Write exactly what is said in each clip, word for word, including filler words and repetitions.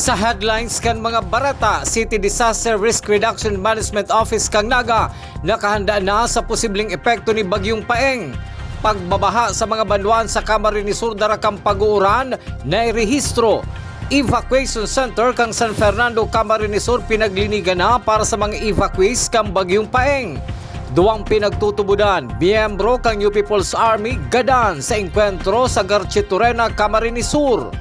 Sa headlines kan mga bareta, City Disaster Risk Reduction Management Office kan Naga nakahanda na sa posibleng epekto ni Bagyong Paeng. Pagbabaha sa mga banwaan sa Camarines Sur dara kan pag-uuran nairehistro. Evacuation Center kan San Fernando, Camarines Sur pinaglinigan na para sa mga evacuees kan Bagyong Paeng. Duwang pinagtutubodan, miyembro kan New People's Army, gadan sa engkwentro sa Garchitorena, Camarines Sur.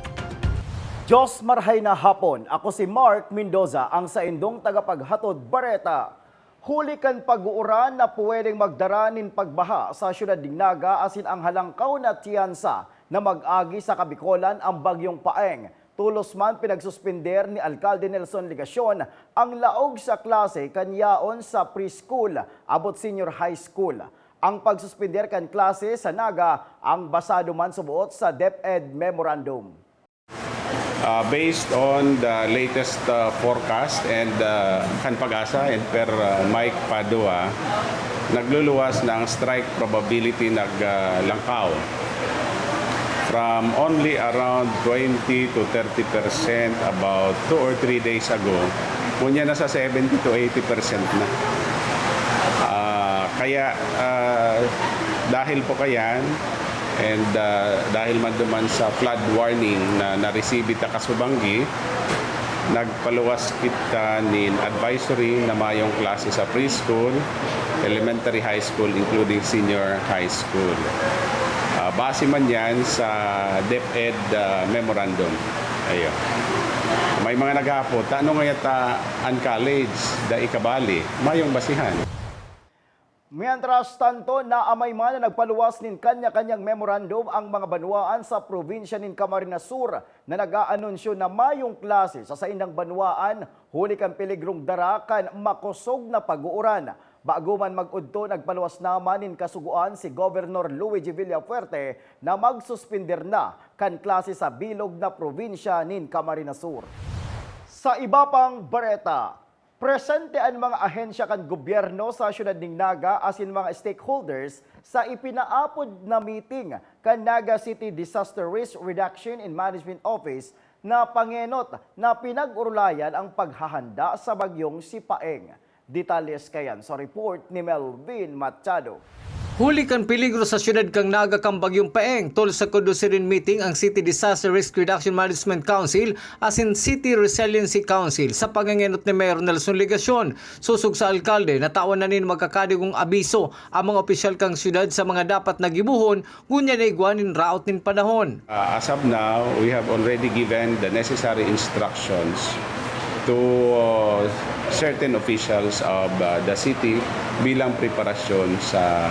Diyos marhay na hapon. Ako si Mark Mendoza, ang saindong tagapaghatod bareta. Huli kan pag-uuran na pwedeng magdara nin pagbaha sa siyudad nin Naga asin ang halangkaw na tsansa na mag-agi sa Kabikolan ang Bagyong Paeng, tolos man pinagsuspender ni Alkalde Nelson Legacion ang laog sa klase kan yaon sa preschool abot senior high school. Ang pagsuspender kan klase sa Naga ang basado man suboot sa DepEd Memorandum. Ah, based on the latest, ah, forecast and, ah, kan PAGASA and per, ah, Mike Padua, nagluluwas na ang strike probability nag, ah, langkaw from only around twenty to thirty percent about two or three days ago, ngunyan nasa seventy to eighty percent na. Ah, kaya, ah, dahil po kayan, and, ah, dahil man duman sa flood warning na naresibi ta kasubanggi, nagpaluwas kita nin advisory na mayong klase sa preschool, elementary, high school, including senior high school. Ah, base man yan sa DepEd, ah, memorandum. Ayun. May mga naghapot, "Tano ngaya ta an college, dai kabali?" Mayong basihan. Mientras tanto, naamay man na nagpaluwas nin kanya-kanyang memorandum ang mga banwaan sa probinsya nin Camarines Sur na nag-aanunsyo na mayong klase sa saindang banwaan huli kan peligrong dara kan makosog na pag-uuran. Bago man mag-udto, nagpaluwas naman nin kasugoan si Governor Luigi Villafuerte na magsuspender na kan klase sa bilog na probinsya nin Camarines Sur. Sa iba pang bareta, presente an mga ahensya kan gobyerno sa siyudad nin Naga asin mga stakeholders sa ipinaapod na meeting kan Naga City Disaster Risk Reduction and Management Office na pangenot na pinag-orolayan ang paghahanda sa bagyong si Paeng. Detalles kayan sa report ni Melvin Machado. Huli kan peligro sa siyudad kan Naga kan Bagyong Paeng, tolos sa kudusirin meeting ang City Disaster Risk Reduction Management Council asin City Resiliency Council sa pangengenot ni Mayor Nelson Legacion. Sosog sa alkalde, natawan na nin magkakadigong abiso ang mga opisyal kan siyudad sa mga dapat na gibohon ngunyan na igwa nin raot nin panahon. Uh, as of now, we have already given the necessary instructions to, uh, certain officials of, uh, the city bilang preparasyon sa,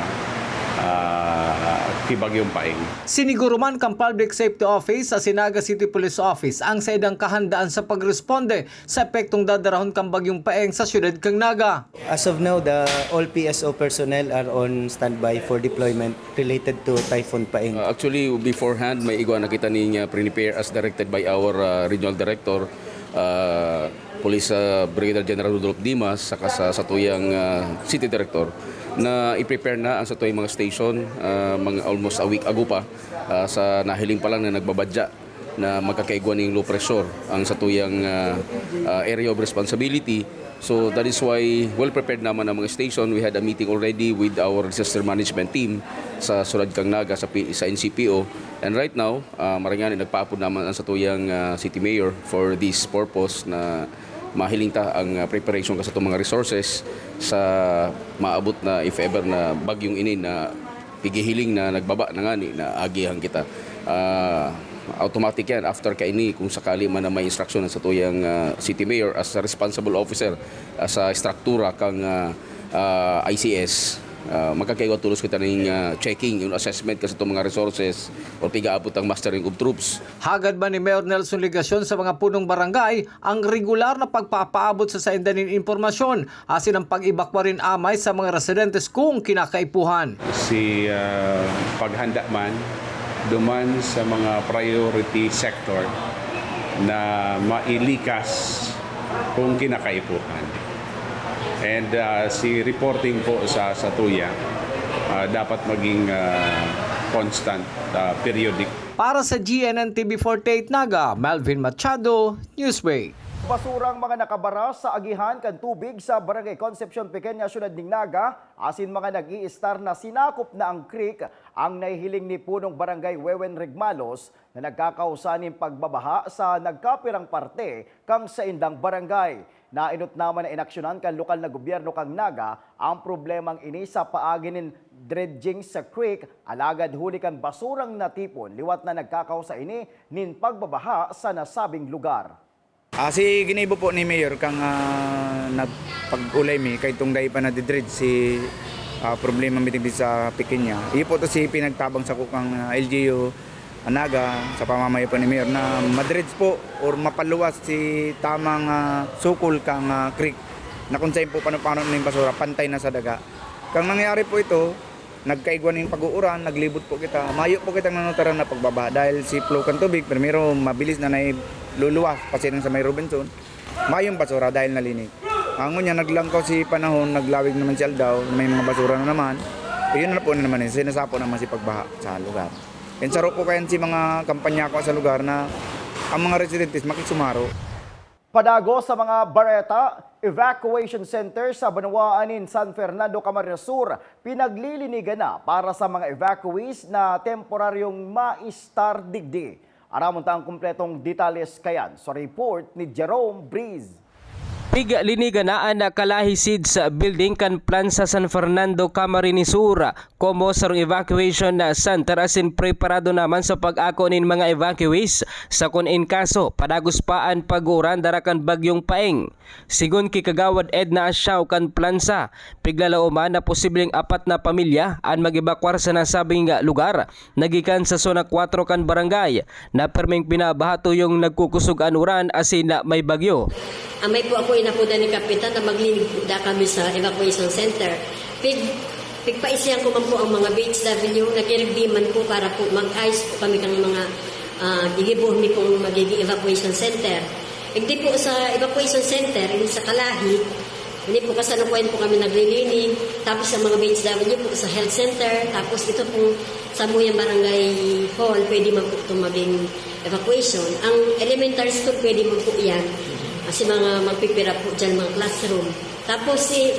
uh, Bagyong Paeng. Siniguro man kan Public Safety Office sa Naga City Police Office ang saindang kahandaan sa pagresponde sa epektong dadarahon kan Bagyong Paeng sa siyudad kan Naga. As of now, the all P S O personnel are on standby for deployment related to Typhoon Paeng. Uh, actually, beforehand, may igwa na kita ning, uh, prepare as directed by our, uh, regional director, uh, Police, uh, Brigadier General Rudolph Dimas, saka sa satuyang, uh, city director, na i-prepare na ang satuyang mga station, uh, mga almost a week ago pa, uh, sa nahiling pa lang na nagbabadya na magkakaigwa ning low pressure ang satuyang, ah, ah, area of responsibility. So that is why well prepared naman ang mga station. We had a meeting already with our disaster management team sa Surad Kang Naga, sa P-, sa N C P O. And right now, ah, maray ngani nagpaapod naman ang satuyang, ah, city mayor for this purpose na mahiling ta ang, ah, preparation ka sa itong mga resources sa maabot na, if ever, na bagyong ini na pighihiling na nagbaba na ngani na agihan kita. Ah, automatic yan after kaini kung sakali man na may instruction sa tuyang, ah, city mayor as a responsible officer, ah, sa struktura kang, ah, ah, I C S. Ah, magkakaiwa tulos kita ning, ah, checking, yung assessment kasi itong mga resources or pigaabot ang mustering of troops. Hagad man ni Mayor Nelson Legacion sa mga punong barangay ang regular na pagpapaabot sa sainda nin impormasyon asin ang pag-ebakwa rin amay sa mga residentes kung kinakaipuhan. Si, ah, paghanda man duman sa mga priority sector na mailikas kung kinakaipuhan. And, ah, si reporting po sa, sa tuya, ah, dapat maging, ah, constant, ah, periodic. Para sa G N N T V forty-eight Naga, Melvin Machado, Newsbreak. Basurang mga nakabara sa agihan kan tubig sa Barangay Concepcion Pequeña, Siyudad nin Naga, asin mga nag-iistar na sinakop na ang creek ang nahihiling ni Punong Barangay Wewen Regmalos na nagkakausa nin pagbabaha sa nagkapirang parte kan saindang barangay. Naenot naman na inaksyonan kan lokal na gobyerno kan Naga ang problemang ini sa paagi nin dredging sa creek, alagad huli kan basurang natipon, liwat na nagkakausa ini nin pagbabaha sa nasabing lugar. Ah, si ginibo po ni Mayor kang, ah, nagpag-ulay mi kay tong dai pa nadidredge si, ah, problema mi digdi sa Pequeña. Iyo po to si pinagtabang sa kukang, ah, L G U Naga sa pamamayo po ni Mayor na madredge po or mapaluwas si tamang, ah, sukol kang, ah, creek na kung saan po pano-pano ning basura pantay na sa daga. Kang nangyari po ito, nagkaigwa ning pag-uuran, naglibot po kita. Mayo po kitang nanutaran na pagbabaha dahil si flow kan tubig, primero, mabilis na nailuluwas pasiring sa may Robinson. Mayong basura dahil nalinig. Ang unya, naglangkaw si panahon, naglawig naman si aldaw, may mga basura na naman. Yun na po na naman, eh, sinasapo naman si pagbaha sa lugar. Yan saro po kayan si mga kampanya ko sa lugar na ang mga residentes makisumaro. Padagos sa mga bareta, evacuation center sa banwaan nin San Fernando, Camarines Sur, pinaglilinigan na para sa mga evacuees na temporaryong maistar digdi. Aramon ta ang kumpletong detalles kayan sa report ni Jerome Breeze. Piglinigan na an kalahi seeds building kan Plansa San Fernando, Camarines Sur, komo sarong evacuation na center asin preparado naman sa pag-ako nin mga evacuees sa kun in kaso padagos pa an pag-uuran dara kan Bagyong Paeng. Sigon ki Kagawad Edna Asiao kan Plansa, piglalaoman na posibleng apat na pamilya an mag-ebakwar sa nasabing lugar na gikan sa Zona kwatro kan barangay na perming pinabaha tuyong nagkukusog an uran asin na may bagyo. Amay po ako inapodan ni Kapitan na maglinig po da kami sa evacuation center. Pig, pigpaisihan ko man po ang mga B H W, nagirigdi man po para po mag-ayos po kami kang mga uh, gigibuhon mi pong magiging evacuation center. Igdi po sa evacuation center, yung sa Kalahi, hindi po kasalukuyan po kami naglilinig. Tapos sa mga B H W po sa health center. Tapos ito pong Samuyang Barangay Hall, pwede man po itong maging evacuation. Ang elementary school, pwede man po yan. Kasi mga magpipira po dyan, mga classroom. Tapos si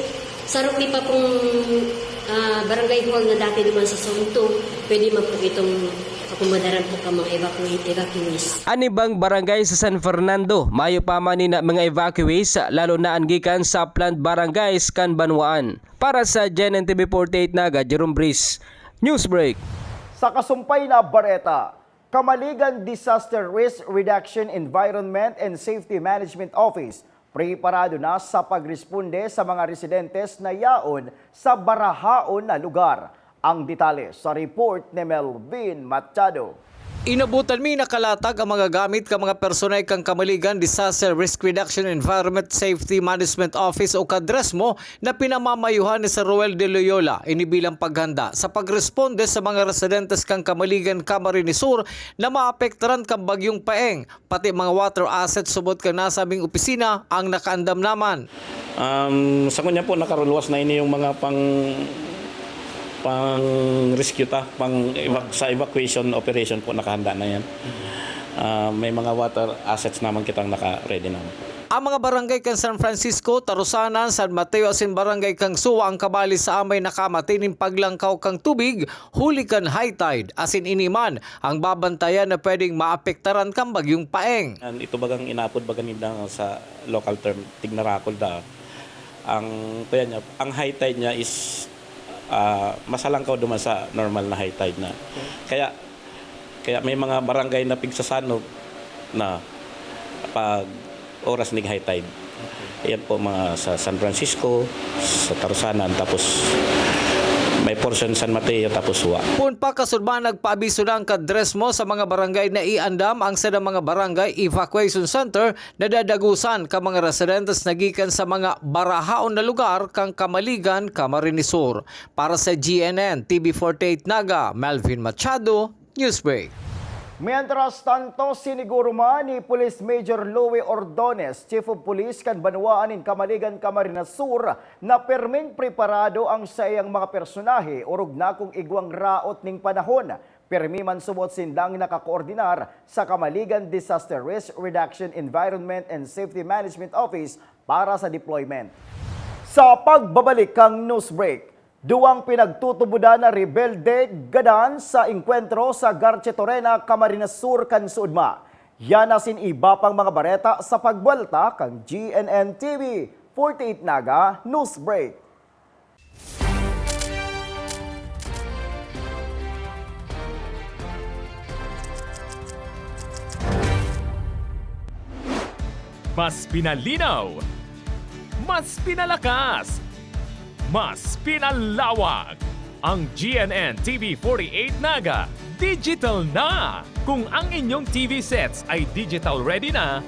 Sarupi pa pong ah, barangay hall na dati naman sa Zone two, pwede man po itong akomodaran po ka mga evacua- evacuees. An ibang barangay sa San Fernando, mayo pa man nin mga evacuees, lalo na an gikan sa planned barangays kan banwaan. Para sa G N N T V forty-eight Naga, Jerome Breeze, Newsbreak. Sa kasumpay na bareta, Kamaligan Disaster Risk Reduction Environment and Safety Management Office preparado na sa pagresponde sa mga residentes na yaon sa barahaon na lugar. Ang detalye sa report ni Melvin Machado. Inabutan mi nakalatag ang mga gamit kan mga personay kan Kamaligan Disaster Risk Reduction Environment Safety Management Office o kadresmo na pinamamayuhan ni Sir Roel de Loyola ini bilang paghanda sa pagresponde sa mga residentes kan Kamaligan, Camarines Sur na maapektaran kan Bagyong Paeng, pati mga water assets subot kan nasabing opisina ang nakaandam naman. Um, sa kunya po, nakaruluwas na ini yung mga pang pang rescue ta, pang evac- sa evacuation operation po, nakahanda na yan. Ah, may mga water assets naman kitang naka-ready naman. Ang mga barangay kan San Francisco, Tarusanan, San Mateo asin barangay kan Sua ang kabali sa amay nakamati nin paglangkaw kan tubig huli kan high tide, asin ini man ang babantayan na pwedeng maapektaran kan bagyong Paeng. An ito bagang inapod baga ninda sa local term, tignarakol da. Ang kuya niya, ang high tide niya is ah, masalangkaw duman sa normal na high tide na. Kaya kaya may mga barangay na pigsasanog na pag oras nig high tide. Yan po mga sa San Francisco, sa Tarusanan, tapos may portion San Mateo, tapos Sua. Poon pa kasurban, nagpaabiso na ang kadresmo sa mga barangay na iandam ang sadang mga barangay evacuation center na dadagusan kan mga residentes na gikan sa mga barahaon na lugar kan Kamaligan, Camarines Sur. Para sa G N N T V forty-eight Naga, Melvin Machado, Newsbreak. Mientras tanto, siniguro man ni Police Major Louie Ordones, Chief of Police kan banwaan nin Camaligan, Camarines Sur, na pirming preparado ang saiyang mga personahe orog na kun igwang raot nin panahon. Pirmi man subot sindang nakakoordinar sa Camaligan Disaster Risk Reduction Environment and Safety Management Office para sa deployment. Sa pagbabalik kan news break, duwang pinagtutubodan na rebelde gadan sa engkwentro sa Garche Torena, Camarines Sur kan Suodma. Yan asin iba pang mga bareta sa pagbuwelta kan G N N T V forty-eight Naga News Break. Mas pinalinaw, mas pinalakas, mas pinalawak. Ang G N N T V forty-eight Naga digital na. Kung ang inyong T V sets ay digital ready na,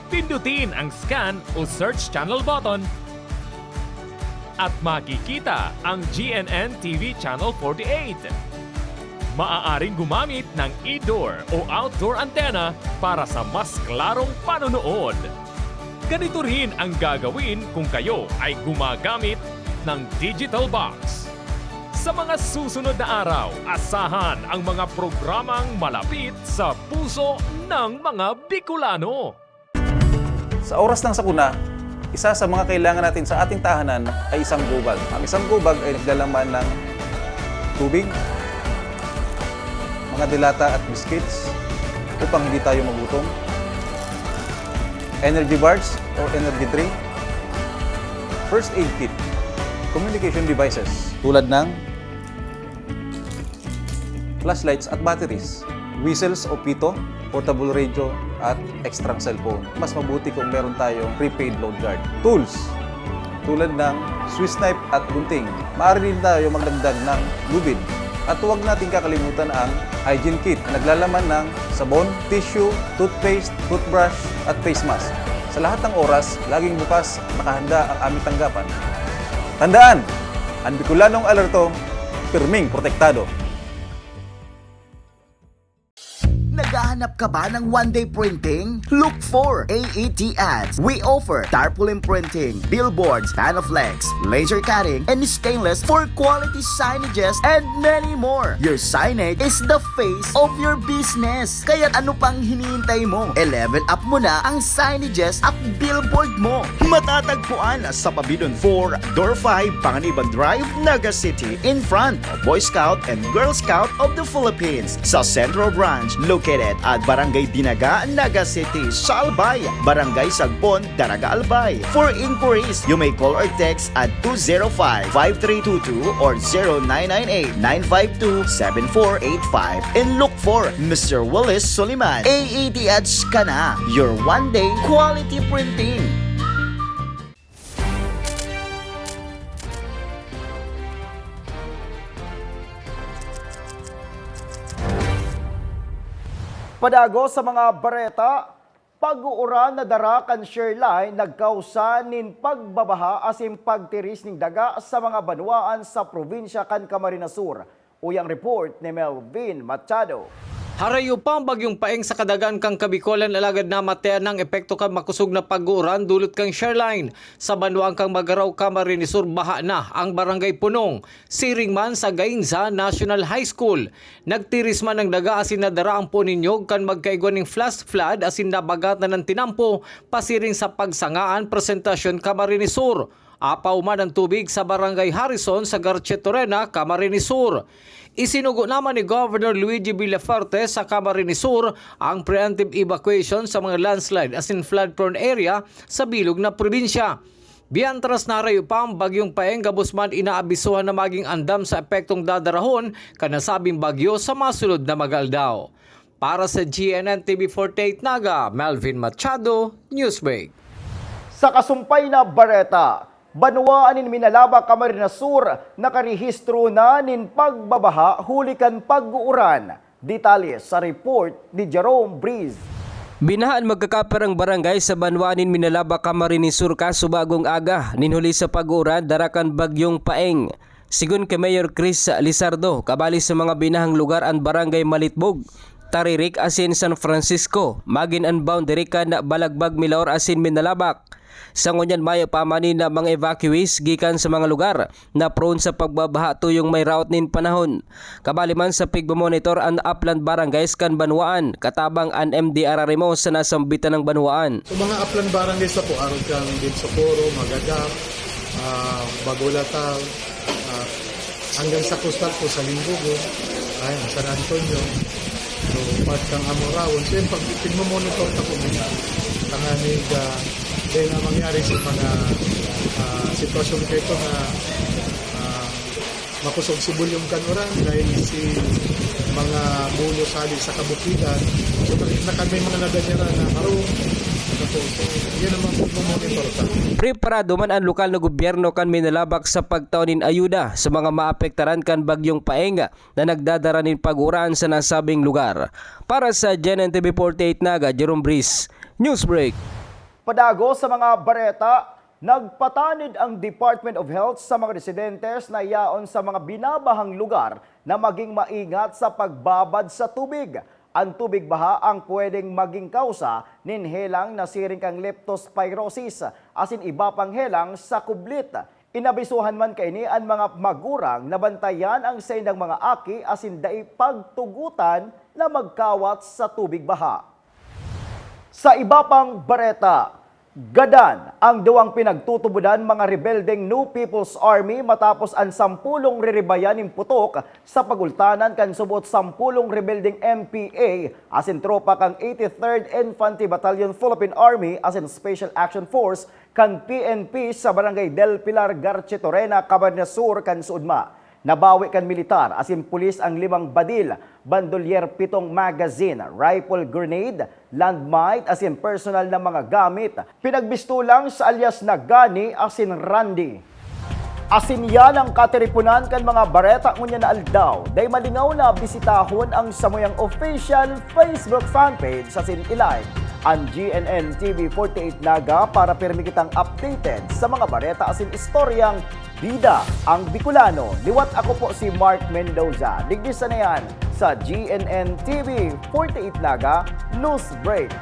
pindutin ang scan o search channel button at makikita ang G N N T V Channel forty-eight. Maaaring gumamit ng indoor o outdoor antenna para sa mas klarong panonood. Ganito rin ang gagawin kung kayo ay gumagamit ng digital box. Sa mga susunod na araw, asahan ang mga programang malapit sa puso ng mga Bicolano. Sa oras ng sakuna, isa sa mga kailangan natin sa ating tahanan ay isang gobag. Ang isang gobag ay naglalaman ng tubig, mga delata at biscuits upang hindi tayo magutom, energy bars or energy drink, first aid kit, communication devices tulad ng flashlights at batteries, whistles o pito, portable radio, at extrang cellphone. Mas mabuti kung meron tayong prepaid load guard. Tools, tulad ng Swiss knife at gunting. Maaari din tayo magdagdag ng lubid. At huwag nating kakalimutan ang hygiene kit na naglalaman ng sabon, tissue, toothpaste, toothbrush, at face mask. Sa lahat ng oras, laging bukas, nakahanda ang aming tanggapan. Tandaan, ang Bicolanong alerto, pirming protektado. Naghahanap ka ba ng one-day printing? Look for A E T Ads. We offer tarpaulin printing, billboards, Panaflex, laser cutting, and stainless for quality signages and many more. Your signage is the face of your business. Kaya ano pang hinihintay mo? E-level up mo na ang signages at billboard mo. Matatagpuan sa Pabidon four, Door five, Panganiban Drive, Naga City, in front of Boy Scout and Girl Scout of the Philippines. Sa Central Branch, located at Barangay Dinaga, Naga City, sa Albay, Barangay Sagbon, Daraga, Albay. For inquiries, you may call or text at two zero five, five three two two or zero nine nine eight, nine five two, seven four eight five, and look for Mister Willis Soliman. A E T Ads ka na, your one-day quality printing. Padagos sa mga bareta, pag-uuran na dara kan Sherline nagkausa nin pagbabaha asin pagtiris nin daga sa mga banwaan sa probinsya kan Camarines Sur. Uya ang report ni Melvin Machado. Harayo pa ang Bagyong Paeng sa kadagan kan Kabikolan, alagad namatian na ang epekto kan makosog na pag-uuran dulot kan Sherline. Sa banwaan kan Magarao, Camarines Sur, baha na ang Barangay Punong. Siring man sa Gainza National High School, nagtiris man ang daga asin nadara ang puon nin niyog kan magkaigwa nin flash flood asin nabagatan an tinampo pasiring sa Pagsangaan Presentacion, Camarines Sur. Apaw man an tubig sa Barangay Harrison sa Garchitorena, Camarines Sur. Isinugo naman ni Governor Luigi Villafuerte sa Camarines Sur ang preemptive evacuation sa mga landslide asin flood-prone area sa bilog na probinsya. Mientras, narayo pa ang Bagyong Paeng, gabos man inaabisuhan na maging andam sa epektong dadarahon kan nasabing bagyo sa masunod na mga aldaw. Para sa G N N T V forty-eight Naga, Melvin Machado, Newsbreak. Sa kasumpay na bareta, banwaan nin Minalaba, Camarines Sur, nakarehistro na nin pagbabaha huli kan pag-uuran. Detalye sa report ni Jerome Breeze. Binaha an magkakapirang barangay sa banwaan nin Minalaba, Camarines Sur, kasubagong aga, nin huli sa pag-uuran dara kan Bagyong Paeng. Sigon ki Mayor Chris Lizardo, kabali sa mga binahang lugar an Barangay Malitbog, Taririk asin San Francisco, magin an boundary kan Balagbag, Milaor asin Minalabac. Sa ngunyan mayo pa man nin mga evacuees gikan sa mga lugar na prone sa pagbabaha tuyong may raot nin panahon. Kabali man sa pigmomonitor an upland barangays kan banwaan, katabang an M D R R M O sa nasambitan ng banwaan. So, mga upland barangays na po, arog kan Del Socorro, Magadak, ah, Bagolatal, ah, hanggang sa coastal po, sa Limbugo, ayan, San Antonio, so, part kang Amoraon. So, yung pag-, pinmomonitor na po nila. Tanganig, ah, dahil na mangyari sa mga, ah, sitwasyon kayo na, ah, makusog si Bulyong Kanuran dahil si mga bulos hali sa kabukidan. So, nakita kami mga nadanyara na harong. Ano po, so, yan ang mga pagmamonitor sa. Preparado man ang lokal na gobyerno kan Minalabac sa pagtao nin ayuda sa mga maapektaran kan Bagyong Paeng na nagdadara nin pag-uran sa nasabing lugar. Para sa G N N T V forty-eight Naga, Jerome Breeze, Newsbreak. Padagos sa mga bareta, nagpatanid ang Department of Health sa mga residentes na yaon sa mga binabahang lugar na maging maingat sa pagbabad sa tubig. Ang tubig baha ang pwedeng maging kausa nin helang na siring kan leptospirosis asin iba pang helang sa kublit. Inabisuhan man kaini an mga magurang na bantayan ang saindang mga aki asin dai pagtugotan na magkawat sa tubig baha. Sa iba pang bareta, gadan ang duwang pinagtutubodan mga rebeldeng New People's Army matapos an sampolong riribayan nin putok sa pagultanan kan subot sampolong rebeldeng M P A asin tropa kan eighty-third Infantry Battalion Philippine Army asin Special Action Force kan P N P sa Barangay Del Pilar, Garchitorena, Camarines Sur kan Suodma. Nabawi kan militar asin pulis ang limang badil, bandolier, pitong magazine, rifle, grenade, landmine asin personal na mga gamit. Pinagbisto lang sa alias na Gani asin Randy. Asin yan ang katiriponan kan mga bareta ngunyan na aldaw. Dai malingaw na bisitahon ang samuyang official Facebook fanpage asin i-like an G N N T V forty-eight Naga para pirmi kitang updated sa mga bareta asin istoryang bida ang Bicolano. Liwat ako po si Mark Mendoza. Digdi sana yan sa G N N T V forty-eight Naga News Break.